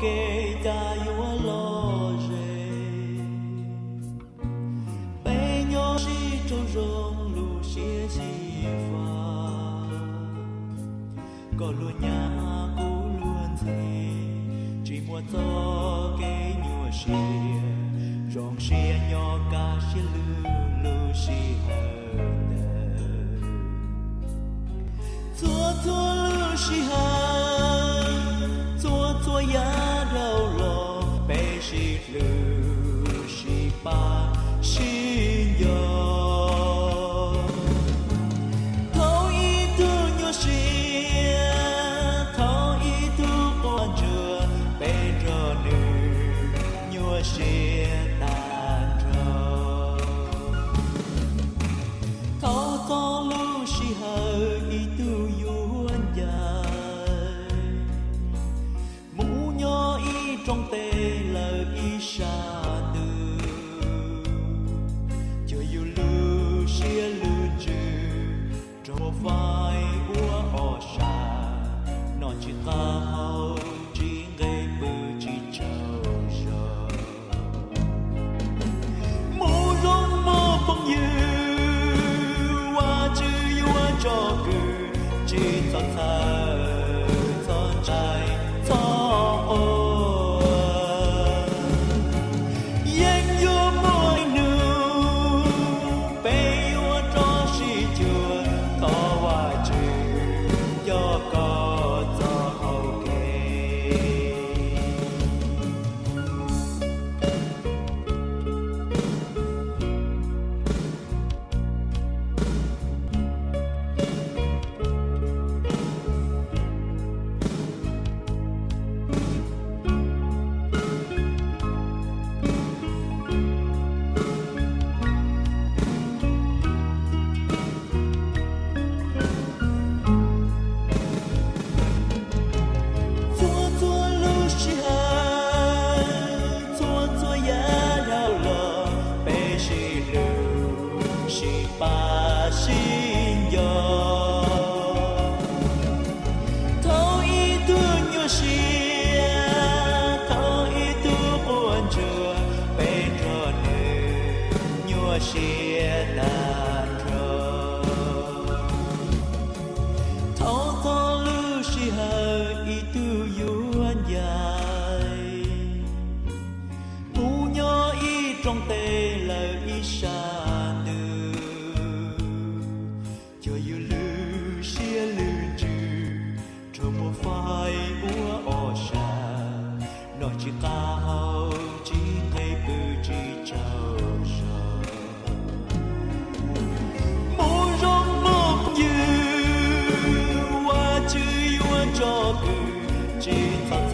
kev cas yuav lom zem. Peb nyob sib raug zoo lub siab xyiv fab, koj luag nyab kuv luag ntxhi, tsis muaj txoj kev nyuaj siab, zoo siab nyob kaj siab lwj lub sij hawm ntawd. Txhua txhua lub sij hawm, txhua txhua yav dhau los, peb sib hlub sib pab sib nco. Thaum ib tug nyuaj siab, thaum ib tug quaj ntsuag, peb nrog nws nyuaj siab tag nrho. Thov txog lub sij hawm ib tug yuav ncaim, mus nyob ib rooj teb lawm ib sab ntuj, cuag yus lub siab lub ntsws raug faib ua ob sab, noj tsis qab haus tsis nqe pw tsis tsaug zog. Mus zoo mus phooj ywg, Vajtswv yuav tsom kwm, tsis txhob txhawj txhob ntshai txhob quaj. Yeej yuav muaj ib hnub peb yuav rov sib cuag, thov Vajtswv coj koj txoj hau kev. Txhua txhua lub sij hawm, txhua txhua yav dhau los, peb sib hlub sib pab sib nco. Thaum ib tug nyuaj siab, thaum ib tug quaj ntsuag, peb nrog nws nyuaj siab tag nrho. Thov txog lub sij hawm ib tug yuav ncaim, mus nyob ib rooj teb lawm ib sab ntuj, cuag yus lub siab lub ntsws raug muab faib ua ob sab, noj tsis qab haus tsis nqe pw tsis tsaug zog. Mus zoo mus phooj ywg, Vajtswv yuav tsom kwm, tsis txhob